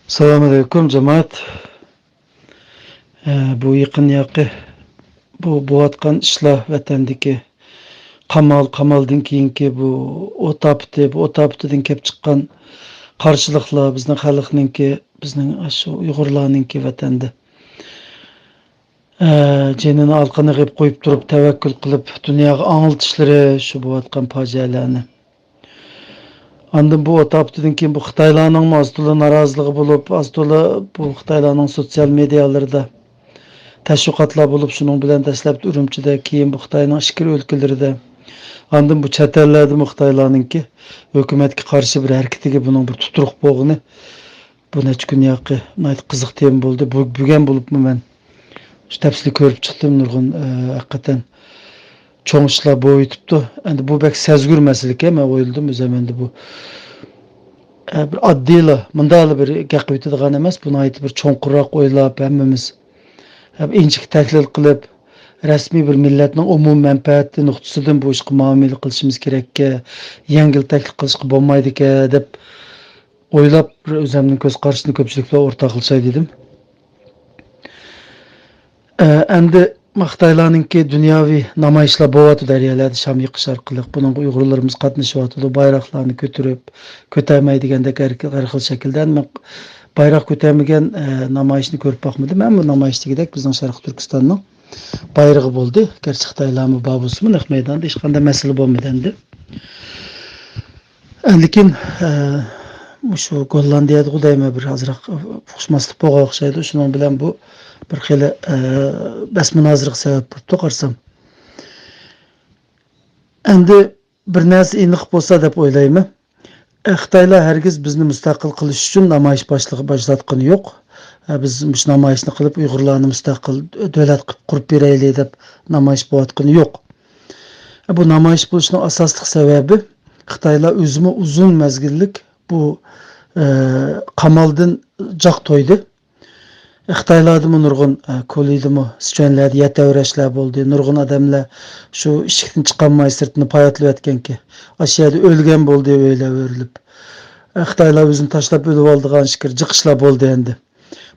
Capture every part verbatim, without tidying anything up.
ئەسسالامۇ ئەلەيكۇم، جامائەت. ئە، بۇ يېقىن ياقى بۇ بوۋاتقان ئىشلار، ۋەتەندىكى قامال، قامالدىن كېيىنكى بۇ ئوت ئاپىتى، بۇ ئوت ئاپىتىدىن كېلىپ چىققان قارشىلىقلار، بىزنىڭ خەلقنىڭكى، بىزنىڭ شۇ ئۇيغۇرلارنىڭكى ۋەتەندە، ئە، جېنىنى ئالقىنىغا قويۇپ تۇرۇپ، تەۋەككۈل قىلىپ دۇنياغا ئاڭلىتىشلىرى شۇ بوۋاتقان پاجىئەلەرنى. ئاندىن بۇ ئوت ئاپىتىدىن كېيىن بۇ خىتايلارنىڭمۇ ئاز-تولا نارازىلىقى بولۇپ، ئاز-تولا بۇ خىتايلارنىڭ سوتسىيال مېدىيالىرىدا تەشۋىقاتلار بولۇپ، شۇنىڭ بىلەن دەسلەپتە ئۈرۈمچىدە، كېيىن بۇ خىتاينىڭ ئىچكىرى ئۆلكىلىرىدە، ئاندىن بۇ چەت ئەللەردىمۇ خىتايلارنىڭكى ھۆكۈمەتكە قارشى بىر ھەرىكىتىگە بۇنىڭ بىر تۇتۇرۇق بولغىنى، بۇ نەچچە كۈن ياقى ناھايىتى قىزىق تېما بولدى. بۇ، بۈگۈن بولۇپمۇ مەن شۇ تەپسىلىي كۆرۈپ چىقتىم. نۇرغۇن، ئە، ھەقىقەتەن چوڭ ئىشلار بولۇۋېتىپتۇ. ئەندى بۇ بەك سەزگۈر مەسىلىكەن، مەن ئويلىدىم ئۆزۈم. ئەندى بۇ، ئە، بىر ئاددىيلا، مۇنداقلا بىر گەپ قىلىۋېتىدىغان ئەمەس، بۇ ناھايىتى بىر چوڭقۇرراق ئويلاپ، ھەممىمىز ھەم ئىنچىكە تەھلىل قىلىپ، رەسمىي بىر مىللەتنىڭ ئومۇمىي مەنپەئەتى نۇقتىسىدىن بۇ ئىشقا مۇئامىلە قىلىشىمىز كېرەككەن، يەڭگىلتەكلىك قىلىشقا بولمايدىكەن دەپ ئويلاپ، بىر ئۆزۈمنىڭ كۆز قارىشىنى كۆپچىلىك بىلەن ئورتاقلىشاي دېدىم. ئە، ئەندى خىتايلارنىڭكى دۇنياۋى نامايىشلار بولۇۋاتىدۇ ھەر يەرلەردە، شام يېقىش ئارقىلىق. بۇنىڭغا ئۇيغۇرلىرىمىز قاتنىشىۋاتىدۇ، بايراقلارنى كۆتۈرۈپ، كۆتەرمەي دېگەندەك ھەر، ھەر خىل شەكىلدە. ئەمما بايراق كۆتەرمىگەن، ئە، نامايىشنى كۆرۈپ باقمىدىم. ھەممە نامايىش دېگۈدەك بىزنىڭ شەرقىي تۈركىستاننىڭ بايرىقى بولدى. گەرچە خىتايلارمۇ بار بولسىمۇ، نەق مەيداندا ھېچقانداق مەسىلە بولمىدى ئەندى. لېكىن، ئە، مۇشۇ گوللاندىيەدىغۇ دەيمەن، بىر ئازراق ئۇقۇشماسلىق بولغان ئوخشايدۇ. شۇنىڭ بىلەن بۇ بىر خېلى، ئە، بەس-مۇنازىرىگە سەۋەب بوپتۇ قارىسام. ئەندى بىر نەرسە ئېنىق بولسا دەپ ئويلايمەن. ئە، خىتايلار ھەرگىز بىزنى مۇستەقىل قىلىش ئۈچۈن نامايىش باشلىغ-، باشلاتقىنى يوق. ئە، بىز مۇشۇ نامايىشنى قىلىپ، ئۇيغۇرلارنى مۇستەقىل دۆلەت قىلىپ قۇرۇپ بېرەيلى دەپ نامايىش بولۇۋاتقىنى يوق. ئە، بۇ نامايىش بولۇشنىڭ ئاساسلىق سەۋەبى، خىتايلار ئۆزىمۇ ئۇزۇن مەزگىللىك بۇ، ئە، قامالدىن جاق تويدى. خىتايلاردىمۇ نۇرغۇن، ئە، كولىدىمۇ، سىچۈەنلەردە يەر تەۋرەشلەر بولدى. نۇرغۇن ئادەملەر شۇ ئىشىكتىن چىقالماي سىرتىنى پاياتلىۋەتكەنكى. ئاشۇ يەردە ئۆلگەن بولدى، ئۆيلەر ئۆرۈلۈپ. ئە، خىتايلار ئۆزىنى تاشلاپ ئۆلۈۋالىدىغان شىكىر جىق ئىشلار بولدى ئەندى.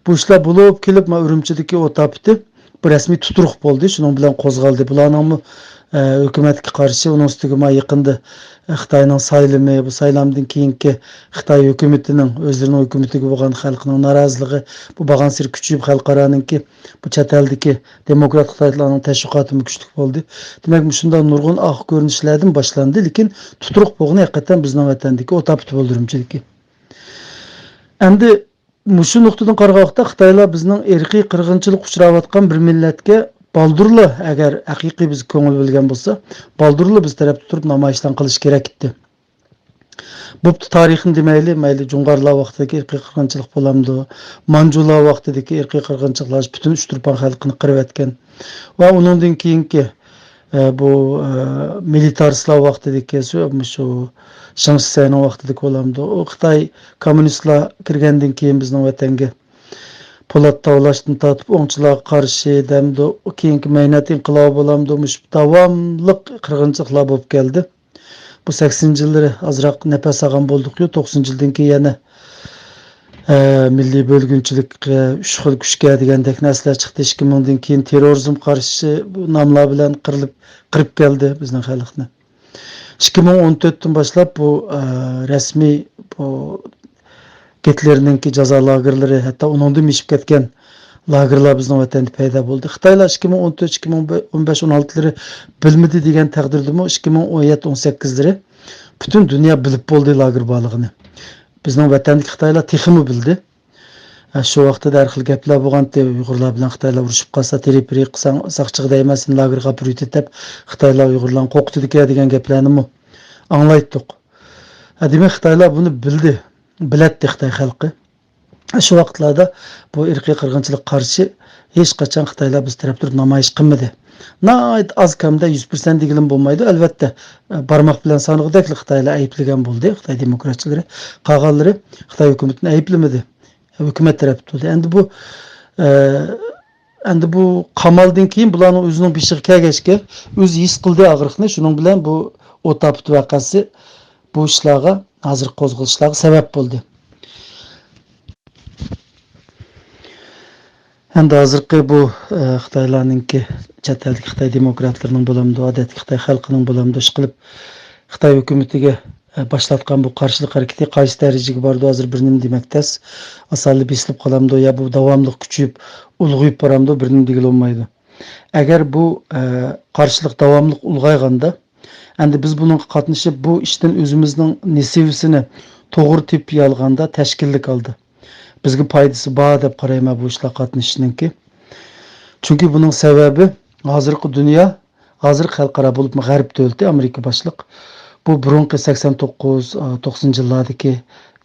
بۇ ئىشلار بولۇپ كېلىپ، ما ئۈرۈمچىدىكى ئوت ئاپىتى بۇ رەسمىي تۇتۇرۇق بولدى. شۇنىڭ بىلەن قوزغالدى. بۇلارنىڭمۇ، ئە، ھۆكۈمەتكە قارشى، ئۇنىڭ ئۈستىگە ما يېقىندا خىتاينىڭ سايلىمى، بۇ سايلامدىن كېيىنكى خىتاي ھۆكۈمىتىنىڭ ئۆزلىرىنىڭ ھۆكۈمىتىگە بولغان خەلقنىڭ نارازىلىقى، بۇ بارغانسېرى كۈچىيىپ، خەلقئارانىڭكى، بۇ چەت ئەلدىكى دېموكرات خىتايلارنىڭ تەشۋىقاتىمۇ كۈچلۈك بولدى. دېمەك، مۇشۇنداق نۇرغۇن ئاق كۆرۈنۈشلەردىن باشلاندى، لېكىن تۇتۇرۇق بولغىنى ھەقىقەتەن بىزنىڭ ۋەتەندىكى ئوت ئاپىتى بولدى، ئۈرۈمچىدىكى. ئەمدى مۇشۇ نۇقتىدىن قارىغان ۋاقىتتا خىتايلار بىزنىڭ ئىرقىي قىرغىنچىلىق ئۇچراۋاتقان بىر مىللەتكە بالدۇرلا، ئەگەر ھەقىقىي بىز كۆڭۈل بۆلگەن بولسا، بالدۇرلا بىز تەرەپتە تۇرۇپ نامايىشلارنى قىلىش كېرەك ئىدى. بوپتۇ، تارىخنى دېمەيلى، مەيلى جۇڭغارلار ۋاقتىدىكى ئىرقىي قىرغىنچىلىق بولامدۇ، مانجۇلار ۋاقتىدىكى ئىرقىي قىرغىنچىلىقلار پۈتۈن ئۇچتۇرپان خەلقىنى قىرىۋەتكەن ۋە ئۇنىڭدىن كېيىنكى، ئە، بۇ، ئە، مىلىتارىستلار ۋاقتىدىكى شۇ، مۇشۇ شېڭ شىسەينىڭ ۋاقتىدىكى بولامدۇ، ئۇ خىتاي كوممۇنىستلار كىرگەندىن كېيىن بىزنىڭ ۋەتەنگە پولات تاۋلاشتىن تارتىپ ئوڭچىلارغا قارشى دەمدۇ، كېيىنكى مەينەت ئىنقىلابى بولامدۇ، مۇشۇ داۋاملىق قىرغىنچىلىقلار بولۇپ كەلدى. بۇ سەكسىنىنچى يىللىرى ئازراق نەپەس ئالغان بولدۇقيۇ، توقسىنىنچى يىلدىن كېيىن يەنە، ئە، مىللىي بۆلگۈنچىلىك، ئە، ئۈچ خىل كۈچكە دېگەن دەك نەرسىلەر چىقتى. ئىككى مىڭدىن كېيىن تېررورىزمغا قارشى بۇ ناملار بىلەن قىرىلىپ، قىرىپ كەلدى بىزنىڭ خەلقنى. ئىككى مىڭ ئون تۆتتىن باشلاپ بۇ، ئە، رەسمىي بۇ گىتلېرنىڭكى جازا لاگېرلىرى، ھەتتا ئۇنىڭدىن ئېشىپ كەتكەن لاگېرلار بىزنىڭ ۋەتەندە پەيدا بولدى. خىتايلار ئىككى مىڭ ئون تۆت، ئىككى مىڭ ئون بەش، ئون ئالتىلىرى بىلمىدى دېگەن تەقدىردىمۇ، ئىككى مىڭ ئون يەتتە، ئون سەككىزلىرى پۈتۈن دۇنيا بىلىپ بولدى لاگېر بارلىقىنى. بىزنىڭ ۋەتەندىكى خىتايلار تېخىمۇ بىلدى. ھە، شۇ ۋاقىتتا ھەر خىل گەپلەر بولغانتى، ئۇيغۇرلار بىلەن خىتايلار ئۇرۇشۇپ قالسا، تېرىپىرى قىلساڭ، ساقچىغا دەيمەن، سېنى لاگېرغا ئاپىرىۋېتىدۇ دەپ، خىتايلار ئۇيغۇرلارنى قورقۇتىدىكەن دېگەن گەپلەرنىمۇ ئاڭلايتتۇق. ھە، دېمەك، خىتايلار بۇنى بىلدى، بىلەتتى خىتاي خەلقى. شۇ ۋاقىتلاردا بۇ ئىرقىي قىرغىنچىلىققا قارشى ھېچقاچان خىتايلار بىز تەرەپ تۇرۇپ نامايىش قىلمىدى. ناھايىتى ئاز كەمدە يۈز پىرسەنت دېگىلىمۇ بولمايدۇ. ئەلۋەتتە، بارماق بىلەن سانىغۇدەكلا خىتايلار ئەيىبلىگەن بولدى، خىتاي دېموكراتچىلىرى. قالغانلىرى خىتاي ھۆكۈمىتىنى ئەيىبلىمىدى. ھۆكۈمەت تەرەپتە تۇردى. ئەندى بۇ، ئە، ئەندى بۇ قامالدىن كېيىن بۇلارنىڭ ئۆزىنىڭ بېشىغا كەلگەچكە، ئۆزى ھېس قىلدى ئاغرىقنى. شۇنىڭ بىلەن بۇ ئوت ئاپىتى ۋەقەسى بۇ ئىشلارغا، ھازىرقى قوزغىلىشلارغا سەۋەب بولدى. ئەمدى ھازىرقى بۇ، ئە، خىتايلارنىڭكى، چەت ئەلدىكى خىتاي دېموكراتلىرىنىڭ بولامدۇ، ئادەتتىكى خىتاي خەلقىنىڭ بولامدۇ، ئىشقىلىپ خىتاي ھۆكۈمىتىگە، ئە، باشلاتقان بۇ قارشىلىق ھەرىكىتى قايسى دەرىجىگە بارىدۇ، ھازىر بىر نېمە دېمەك تەس. ئاسانلا بېسىلىپ قالامدۇ يا بۇ داۋاملىق كۈچىيىپ، ئۇلغىيىپ بارامدۇ، بىر نېمە دېگىلى بولمايدۇ. ئەگەر بۇ، ئە، قارشىلىق داۋاملىق ئۇلغايغاندا، ئەمدى بىز بۇنىڭغا قاتنىشىپ، بۇ ئىشتىن ئۆزىمىزنىڭ نېسىۋىسىنى توغرا تېپىپ ئالغاندا، تەشكىللىك ھالدا بىزگە پايدىسى بار دەپ قارايمەن بۇ ئىشلارغا قاتنىشىشنىڭكى. چۈنكى بۇنىڭ سەۋەبى، ھازىرقى دۇنيا، ھازىرقى خەلقئارا، بولۇپمۇ غەرب دۆلىتى، ئامېرىكا باشلىق، بۇ بۇرۇنقى سەكسەن توققۇز، توقسىنىنچى يىللاردىكى،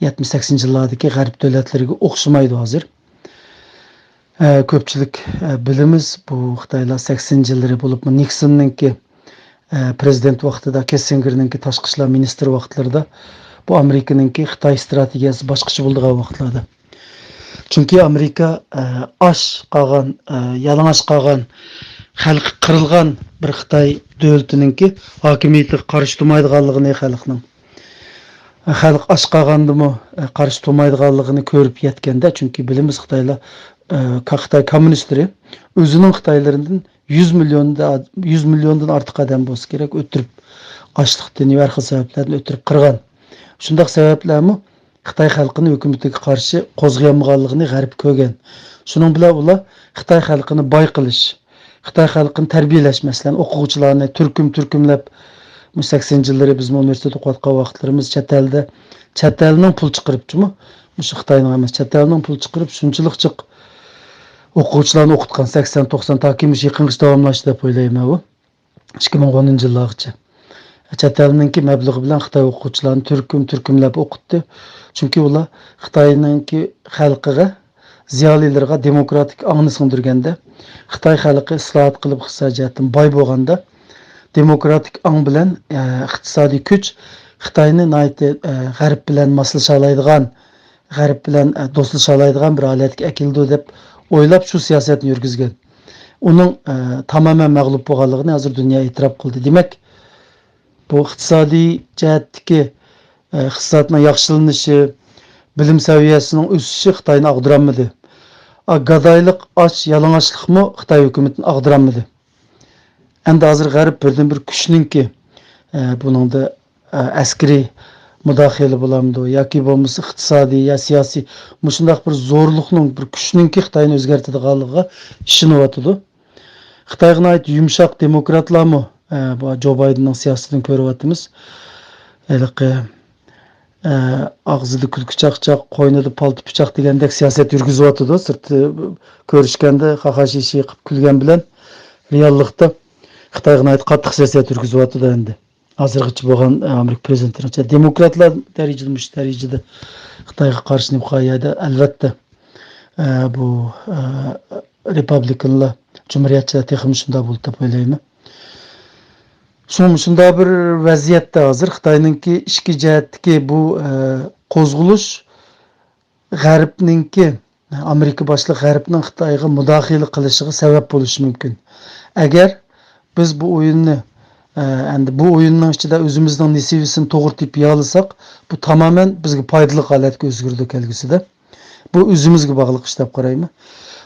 يەتمىش سەكسىنىنچى يىللاردىكى غەرب دۆلەتلىرىگە ئوخشىمايدۇ ھازىر. ئە، كۆپچىلىك، ئە، بىلىمىز، بۇ خىتايلار سەكسىنىنچى يىللىرى، بولۇپمۇ نىكسوننىڭكى، ئە، پىرېزىدېنت ۋاقتىدا، كىسسىنگېرنىڭكى تاشقى ئىشلار مىنىستىرى ۋاقىتلىرىدا، بۇ ئامېرىكىنىڭكى خىتاي ئىستراتېگىيەسى باشقىچە بولىدىغان ۋاقىتلاردا. چۈنكى ئامېرىكا، ئە، ئاچ قالغان، ئە، يالىڭاچ قالغان، خەلقى قىرىلغان بىر خىتاي دۆلىتىنىڭكى ھاكىمىيىتىگە قارشى تۇرمايدىغانلىقىنى خەلقنىڭ، خەلق ئاچ قالغاندىمۇ، ئە، قارشى تۇرمايدىغانلىقىنى كۆرۈپ يەتكەندە، چۈنكى بىلىمىز خىتايلار، ئە، كا-، خىتاي كوممۇنىستلىرى ئۆزىنىڭ خىتايلىرىدىن يۈز مىليوندا، يۈز مىليوندىن ئارتۇق ئادەم بولسا كېرەك، ئۆلتۈرۈپ، ئاچلىقتىن ۋە ھەر خىل سەۋەبلەردىن ئۆلتۈرۈپ قىرغان. شۇنداق سەۋەبلەرمۇ خىتاي خەلقىنى ھۆكۈمىتىگە قارشى قوزغىيالمىغانلىقىنى غەرب كۆرگەن. شۇنىڭ بىلەن ئۇلار خىتاي خەلقىنى باي قىلىش، خىتاي خەلقىنى تەربىيەلەش، مەسىلەن، ئوقۇغۇچىلارنى تۈركۈم-تۈركۈملەپ، مۇشۇ سەكسىنىنچى يىللىرى بىزمۇ ئۇنىۋېرسىتېتتا ئوقۇۋاتقان ۋاقىتلىرىمىز چەت ئەلدە، چەت ئەلنىڭ پۇل چىقىرىپچۇمۇ، مۇشۇ خىتاينىڭ ئەمەس، چەت ئەلنىڭ پۇل چىقىرىپ شۇنچىلىق جىق ئوقۇغۇچىلارنى ئوقۇتقان، سەكسەن، توقسان، تاكى مۇشۇ يېقىنغىچە داۋاملاشتى دەپ ئويلايمەن ئۇ. ئىككى مىڭ ئونىنچى يىللارغىچە. چەت ئەلنىڭكى مەبلىغى بىلەن خىتاي ئوقۇغۇچىلارنى تۈركۈم-تۈركۈملەپ ئوقۇتتى. چۈنكى ئۇلار خىتاينىڭكى خەلقىگە، زىيالىيلىرىغا دېموكراتىك ئاڭنى سىڭدۈرگەندە، خىتاي خەلقى ئىسلاھات قىلىپ ئىقتىسادىي جەھەتتىن باي بولغاندا، دېموكراتىك ئاڭ بىلەن، ئە، ئىقتىسادىي كۈچ خىتاينى ناھايىتى، ئە، غەرب بىلەن ماسلىشالايدىغان، غەرب بىلەن، ئە، دوستلىشالايدىغان بىر ھالەتكە ئەكېلىدۇ دەپ ئويلاپ شۇ سىياسەتنى يۈرگۈزگەن. ئۇنىڭ، ئە، تامامەن مەغلۇپ بولغانلىقىنى ھازىر دۇنيا ئېتىراپ قىلدى. دېمەك، بۇ ئىقتىسادىي جەھەتتىكى، ئە، ئىقتىسادنىڭ ياخشىلىنىشى، بىلىم سەۋىيەسىنىڭ ئۆسۈشى خىتاينى ئاغدۇرالمىدى. ئا، گادايلىق، ئاچ، يالىڭاچلىقمۇ خىتاي ھۆكۈمىتىنى ئاغدۇرالمىدى. ئەمدى ھازىر غەرب بىردىنبىر كۈچنىڭكى، ئە، بۇنىڭدا، ئە، ئەسكىرىي مۇداخىلە بولامدۇ ياكى بولمىسا ئىقتىسادىي يا سىياسىي مۇشۇنداق بىر زورلۇقنىڭ، بىر كۈچنىڭكى خىتاينى ئۆزگەرتىدىغانلىقىغا ئىشىنىۋاتىدۇ. خىتايغا ناھايىتى يۇمشاق دېموكراتلارمۇ، ئە، بۇ جو بايدېننىڭ سىياسىتىنى كۆرۈۋاتىمىز. ھېلىقى، ئە، ئاغزىدا كۈلكە چاقچاق، قوينىدا پالتا پىچاق دېگەندەك سىياسەت يۈرگۈزۈۋاتىدۇ. سىرتى كۆرۈشكەندە خاخا شىشى قىلىپ كۈلگەن بىلەن، رېئاللىقتا خىتايغا ناھايىتى قاتتىق سىياسەت يۈرگۈزۈۋاتىدۇ ئەمدى. ھازىرغىچە بولغان، ئە، ئامېرىكا پىرېزىدېنتىنىڭچە دېموكراتلار دەرىجىدە، مۇشۇ دەرىجىدە خىتايغا قارشى نېمە قىلغان يەردە، ئەلۋەتتە، ئە، بۇ، ئە، رېپابلىكانلار، جۇمھۇرىيەتچىلەر تېخىمۇ شۇنداق بولىدۇ دەپ ئويلايمەن. شۇڭا مۇشۇنداق بىر ۋەزىيەتتە ھازىر خىتاينىڭكى ئىچكى جەھەتتىكى بۇ، ئە، قوزغىلىش غەربنىڭكى، ئامېرىكا باشلىق غەربنىڭ خىتايغا مۇداخىلە قىلىشىغا سەۋەب بولۇشى مۇمكىن. ئەگەر بىز بۇ ئويۇننى، ئە، ئەمدى بۇ ئويۇننىڭ ئىچىدە ئۆزىمىزنىڭ نېسىۋىسىنى توغرا تېپىپ يالىساق، بۇ تامامەن بىزگە پايدىلىق ھالەتكە ئۆزگىرىدۇ كەلگۈسىدە. بۇ ئۆزىمىزگە باغلىق ئىش دەپ قارايمەن.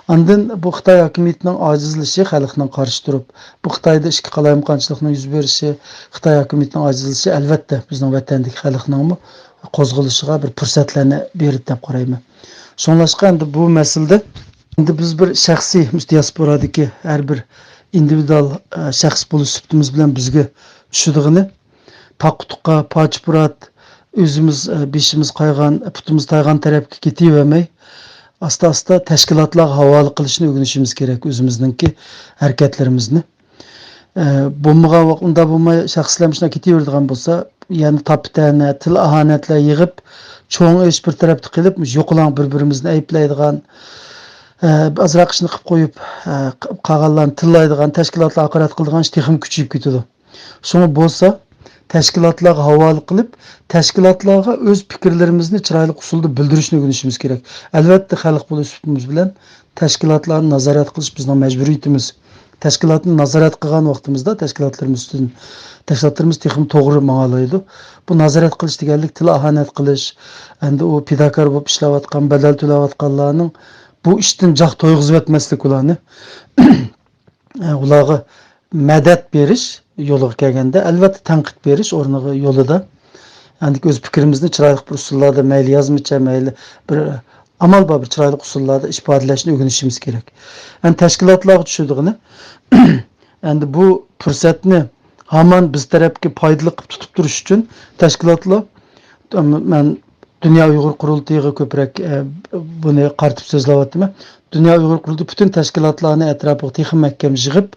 ئاندىن بۇ خىتاي ھاكىمىيىتىنىڭ ئاجىزلىشى، خەلقنىڭ قارشى تۇرۇپ، بۇ خىتايدا ئىچكى قالايمىقانچىلىقنىڭ يۈز بېرىشى، خىتاي ھاكىمىيىتىنىڭ ئاجىزلىشى، ئەلۋەتتە، بىزنىڭ ۋەتەندىكى خەلقنىڭمۇ قوزغىلىشىغا بىر پۇرسەتلەرنى بېرىدۇ دەپ قارايمەن. شۇڭلاشقا ئەمدى بۇ مەسىلىدە ئەمدى بىز بىر شەخسىي، مۇشۇ دىياسپورادىكى ھەر بىر ئىندىۋىدۇئال، ئە، شەخس بولۇش سۈپىتىمىز بىلەن بىزگە چۈشىدىغىنى، تاققا تۇققا، پاچ پۇرات، ئۆزىمىز، ئە، بېشىمىز قايغان، پۇتىمىز تايغان تەرەپكە كېتىۋەرمەي، ئاستا-ئاستا تەشكىلاتلارغا ھاۋالە قىلىشنى ئۆگىنىشىمىز كېرەك، ئۆزىمىزنىڭكى ھەرىكەتلىرىمىزنى. ئە، بولمىغان ۋاق-، ئۇنداق بولماي، شەخسلەر مۇشۇنداق كېتىۋېرىدىغان بولسا، يەنە تاپا-تەنە، تىل-ئاھانەتلەر يىغىپ، چوڭ ئىش بىر تەرەپتە قىلىپ، مۇشۇ يوقىلاڭ بىر-بىرىمىزنى ئەيىبلەيدىغان، ئە، ئازراق ئىشنى قىلىپ قويۇپ، ئە، قالغانلارنى تىللايدىغان، تەشكىلاتلارغا ھاقارەت قىلىدىغان ئىش تېخىمۇ كۈچىيىپ كېتىدۇ. شۇڭا بولسا، تەشكىلاتلارغا ھاۋالە قىلىپ، تەشكىلاتلارغا ئۆز پىكىرلىرىمىزنى چىرايلىق ئۇسۇلدا بىلدۈرۈشنى ئۆگىنىشىمىز كېرەك. ئەلۋەتتە، خەلق بولۇش سۈپىتىمىز بىلەن تەشكىلاتلارنى نازارەت قىلىش بىزنىڭ مەجبۇرىيىتىمىز. تەشكىلاتنى نازارەت قىلغان ۋاقتىمىزدا، تەشكىلاتلىرىمىز ئۈستىدىن، تەشكىلاتلىرىمىز تېخىمۇ توغرا ماڭالايدۇ. بۇ نازارەت قىلىش دېگەنلىك تىل ئاھانەت قىلىش، ئەمدى ئۇ پىداكار بولۇپ ئىشلەۋاتقان، بەدەل تۆلەۋاتقانلارنىڭ بۇ ئىشتىن جاق تويغۇزۇۋەتمەسلىك ئۇلارنى. ئۇلارغا مەدەت بېرىش يولىغا كەلگەندە، ئەلۋەتتە، تەنقىد بېرىش ئورنىغا، يولىدا. ئەمدى ئۆز پىكرىمىزنى چىرايلىق بىر ئۇسۇللاردا، مەيلى يازمىچە، مەيلى بىر ئامال بار، بىر چىرايلىق ئۇسۇللاردا ئىپادىلەشنى ئۆگىنىشىمىز كېرەك. ئەمدى تەشكىلاتلارغا چۈشىدىغىنى، ئەمدى بۇ پۇرسەتنى ھامان بىز تەرەپكە پايدىلىق قىلىپ تۇتۇپ تۇرۇش ئۈچۈن تەشكىلاتلار، مەن دۇنيا ئۇيغۇر قۇرۇلتىيىغا كۆپرەك، ئە، بۇنى قارىتىپ سۆزلەۋاتىمەن. دۇنيا ئۇيغۇر قۇرۇلتىيى پۈتۈن تەشكىلاتلارنى ئەتراپىغا تېخىمۇ مەھكەم يىغىپ،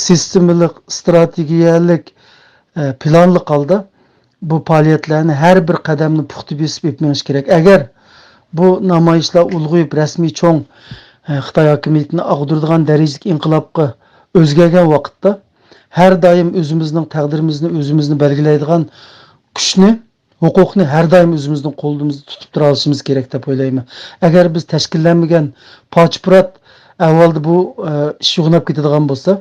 سىستېمىلىق، ئىستراتېگىيەلىك، ئە، پىلانلىق ھالدا بۇ پائالىيەتلەرنى ھەر بىر قەدەمنى پۇختا بېسىپ ئېلىپ مېڭىش كېرەك. ئەگەر بۇ نامايىشلار ئۇلغىيىپ، رەسمىي چوڭ، ئە، خىتاي ھاكىمىيىتىنى ئاغدۇرىدىغان دەرىجىدىكى ئىنقىلابقا ئۆزگەرگەن ۋاقىتتا، ھەر دائىم ئۆزىمىزنىڭ تەقدىرىمىزنى ئۆزىمىزنى بەلگىلەيدىغان كۈچنى، ھوقۇقنى ھەر دائىم ئۆزىمىزنىڭ قولىمىزدا تۇتۇپ تۇرالىشىمىز كېرەك دەپ ئويلايمەن. ئەگەر بىز تەشكىللەنمىگەن پاچ-پۇرات ئەھۋالدا بۇ، ئە، ئىش يوغىناپ كېتىدىغان بولسا،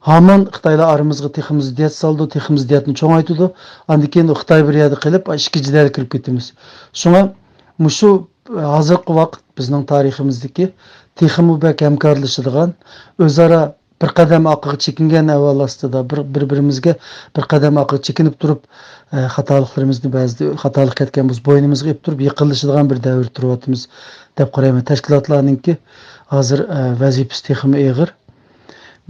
ھامان خىتايلار ئارىمىزغا تېخىمۇ زىددىيەت سالىدۇ، تېخىمۇ زىددىيەتنى چوڭايتىدۇ. ئاندىن كېيىن خىتاي بىر يەردە قېلىپ، ئىچكى جېدەلگە كىرىپ كېتىمىز. شۇڭا مۇشۇ ھازىرقى ۋاقىت بىزنىڭ تارىخىمىزدىكى تېخىمۇ بەك ھەمكارلىشىدىغان، ئۆزئارا بىر قەدەم ئارقىغا چېكىنگەن ئەھۋال ئاستىدا، بىر، بىر-بىرىمىزگە بىر قەدەم ئارقىغا چېكىنىپ تۇرۇپ، ئە، خاتالىقلىرىمىزنى، بەزىدە خاتالىق كەتكەن بولسا، بوينىمىزغا ئېلىپ تۇرۇپ يېقىنلىشىدىغان بىر دەۋردە تۇرۇۋاتىمىز دەپ قارايمەن. تەشكىلاتلارنىڭكى ھازىر، ئە، ۋەزىپىسى تېخىمۇ ئېغىر.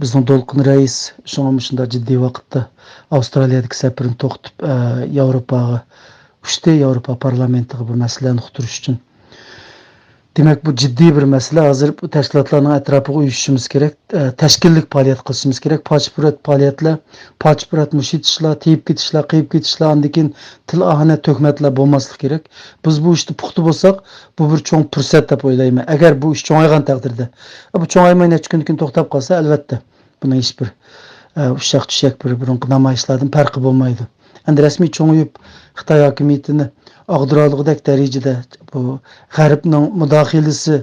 بىزنىڭ دولقۇن رەئىس شۇڭا مۇشۇنداق جىددىي ۋاقىتتا ئاۋسترالىيەدىكى سەپىرىنى توختىتىپ، ئە، ياۋروپاغا ئۇچتى، ياۋروپا پارلامېنتىغا بۇ مەسىلىلەرنى ئۇقتۇرۇش ئۈچۈن. دېمەك، بۇ جىددىي بىر مەسىلە. ھازىر بۇ تەشكىلاتلارنىڭ ئەتراپىغا ئۇيۇشۇشىمىز كېرەك، ئە، تەشكىللىك پائالىيەت قىلىشىمىز كېرەك. پاچ-پۇرات پائالىيەتلەر، پاچ-پۇرات مۇشۇ يېتىشلار، تېيىپ كېتىشلەر، قېيىپ كېتىشلەر، ئاندىن كېيىن تىل ئاھانەت، تۆھمەتلەر بولماسلىقى كېرەك. بىز بۇ ئىشتا پۇختا بولساق، بۇ بىر چوڭ پۇرسەت دەپ ئويلايمەن. ئەگەر بۇ ئىش چوڭايغان تەقدىردە. ئە، بۇ چوڭايماي نەچچە كۈندىن كېيىن توختاپ قالسا، ئەلۋەتتە، بۇنىڭ ھېچبىر، ئە، ئۇششاق-چۈششەك بىر بۇرۇنقى نامايىشلاردىن پەرقى بولمايدۇ. ئەمدى رەسمىي چوڭىيىپ، خىتاي ھاكىمىيىتىنى ئاغدۇرالىغۇدەك دەرىجىدە بۇ غەربنىڭ مۇداخىلىسى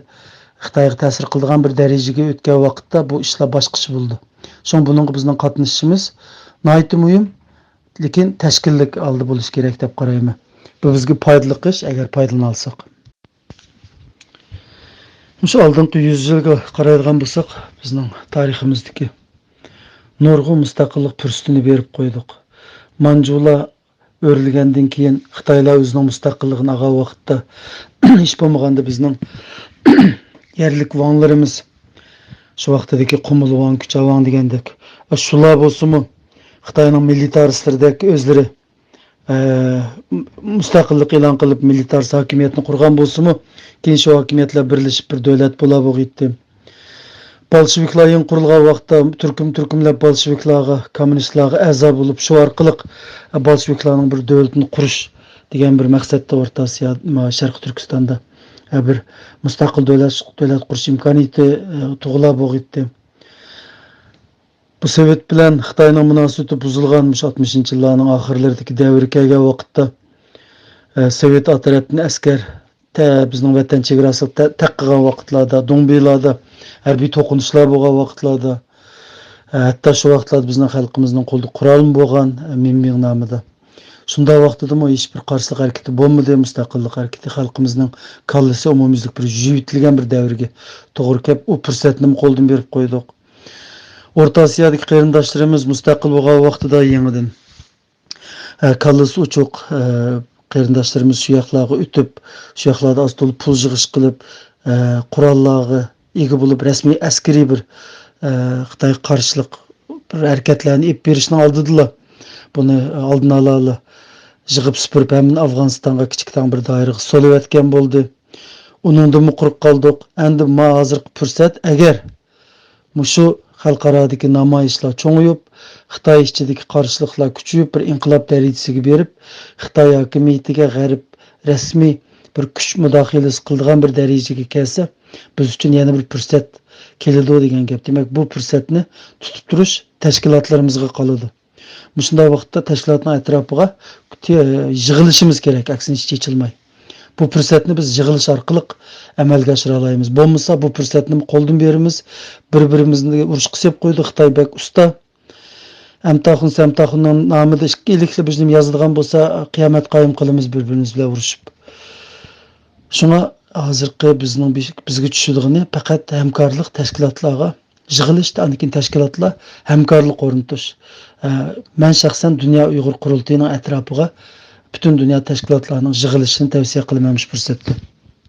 خىتايغا تەسىر قىلىدىغان بىر دەرىجىگە ئۆتكەن ۋاقىتتا بۇ ئىشلار باشقىچە بولىدۇ. شۇڭا بۇنىڭغا بىزنىڭ قاتنىشىشىمىز ناھايىتى مۇھىم، لېكىن تەشكىللىك ھالدا بولۇشى كېرەك دەپ قارايمەن. بۇ بىزگە پايدىلىق ئىش، ئەگەر پايدىلىنالىساق. مۇشۇ ئالدىنقى يۈز يىلغا قارايدىغان بولساق، بىزنىڭ تارىخىمىزدىكى نۇرغۇن مۇستەقىللىق پۇرسىتىنى بېرىپ قويدۇق. مانجۇلار ئۆرۈلگەندىن كېيىن خىتايلار ئۆزىنىڭ مۇستەقىللىقىنى ئالغان ۋاقىتتا، ھېچ بولمىغاندا بىزنىڭ يەرلىك ۋاڭلىرىمىز، شۇ ۋاقتىدىكى قۇمۇل ۋاڭ، كۈچا ۋاڭ دېگەندەك، شۇلار بولسىمۇ خىتاينىڭ مىلىتارىستلىرىدەك ئۆزلىرى، ئە، مۇستەقىللىق ئېلان قىلىپ، مىلىتارىست ھاكىمىيەتنى قۇرغان بولسىمۇ، كېيىن شۇ ھاكىمىيەتلەر بىرلىشىپ بىر دۆلەت بولا بولغىيتتى. بولشېۋىكلار يېڭى قۇرۇلغان ۋاقىتتا تۈركۈم-، تۈركۈملەپ بولشېۋىكلارغا، كوممۇنىستلارغا ئەزا بولۇپ، شۇ ئارقىلىق، ئە، بولشېۋىكلارنىڭ بىر دۆلىتىنى قۇرۇش دېگەن بىر مەقسەتتە ئورتا ئاسىيا، ما، شەرقىي تۈركىستاندا، ئە، بىر مۇستەقىل دۆلەت، دۆلەت قۇرۇش ئىمكانىيىتى، ئە، تۇغۇلا بولغىيتتى. بۇ سوۋېت بىلەن خىتاينىڭ مۇناسىۋىتى بۇزۇلغان مۇشۇ ئاتمىشىنچى يىللارنىڭ ئاخىرلىرىدىكى دەۋرگە كەلگەن ۋاقىتتا، ئە، سوۋېت ئارا تەرەپتىن ئەسكەر تە-، بىزنىڭ ۋەتەن چېگراسىغا تە-، تەق قىلغان ۋاقىتلاردا، دۇڭبىلاردا ھەربىي توقۇنۇشلار بولغان ۋاقىتلاردا، ئە، ھەتتا شۇ ۋاقىتلاردا بىزنىڭ خەلقىمىزنىڭ قولىدا قورالمۇ بولغان، ئە، مىڭبىڭ نامىدا. شۇنداق ۋاقتىدىمۇ ھېچبىر قارشىلىق ھەرىكىتى بولمىدى. مۇستەقىللىق ھەرىكىتى خەلقىمىزنىڭ كاللىسى ئومۇميۈزلۈك بىر يۇيۇۋېتىلگەن بىر دەۋرگە توغرا كەپ، ئۇ پۇرسەتنىمۇ قولدىن بېرىپ قويدۇق. ئورتا ئاسىيادىكى قېرىنداشلىرىمىز مۇستەقىل بولغان ۋاقتىدا يېڭىدىن، ئە، كاللىسى ئوچۇق، ئە، قېرىنداشلىرىمىز شۇ ياقلارغا ئۆتۈپ، شۇ ياقلاردا ئاز تولا پۇل يىغىش قىلىپ، ئە، قوراللارغا ئىگە بولۇپ، رەسمىي ئەسكىرىي بىر، ئە، خىتايغا قارشىلىق بىر ھەرىكەتلەرنى ئېلىپ بېرىشنىڭ ئالدىدىلا، بۇنى ئالدىنى ئالالا يىغىپ سۈپۈرۈپ، ھەممىنى ئافغانىستانغا كىچىك تاڭ بىر دائىرىگە سولىۋەتكەن بولدى. ئۇنىڭدىنمۇ قۇرۇق قالدۇق. ئەمدى ما ھازىرقى پۇرسەت، ئەگەر مۇشۇ خەلقئارادىكى نامايىشلار چوڭىيىپ، خىتاي ئىچىدىكى قارشىلىقلار كۈچىيىپ، بىر ئىنقىلاب دەرىجىسىگە بېرىپ، خىتاي ھاكىمىيىتىگە غەرب رەسمىي بىر كۈچ مۇداخىلىسى قىلىدىغان بىر دەرىجىگە كەلسە، بىز ئۈچۈن يەنە بىر پۇرسەت كېلىدۇ دېگەن گەپ. دېمەك، بۇ پۇرسەتنى تۇتۇپ تۇرۇش تەشكىلاتلىرىمىزغا قالىدۇ. مۇشۇنداق ۋاقىتتا تەشكىلاتنىڭ ئەتراپىغا تې-، يىغىلىشىمىز كېرەك، ئەكسىنچە چېچىلماي. بۇ پۇرسەتنى بىز يىغىلىش ئارقىلىق ئەمەلگە ئاشۇرالايمىز. بولمىسا بۇ پۇرسەتنى قولدىن بېرىمىز، بىر-بىرىمىزنى ئۇرۇشقا سېلىپ قويىدۇ، خىتاي بەك ئۇستا. ئەمتاخۇن سەمتاخۇننىڭ نامىدا ئىككى ئىلىكلا بىر نېمە يازىدىغان بولسا، قىيامەت قايىم قىلىمىز بىر-بىرىمىز بىلەن ئۇرۇشۇپ. شۇڭا ھازىرقى بىزنىڭ بىز- بىزگە چۈشىدىغىنى پەقەت ھەمكارلىق تەشكىلاتلارغا يىغىلىش، ئاندىن كېيىن تەشكىلاتلار ھەمكارلىق ئورنىتىش. ئە، مەن شەخسەن دۇنيا ئۇيغۇر قۇرۇلتىيىنىڭ ئەتراپىغا پۈتۈن دۇنيا تەشكىلاتلارنىڭ يىغىلىشىنى تەۋسىيە قىلىمەن مۇشۇ پۇرسەتتە.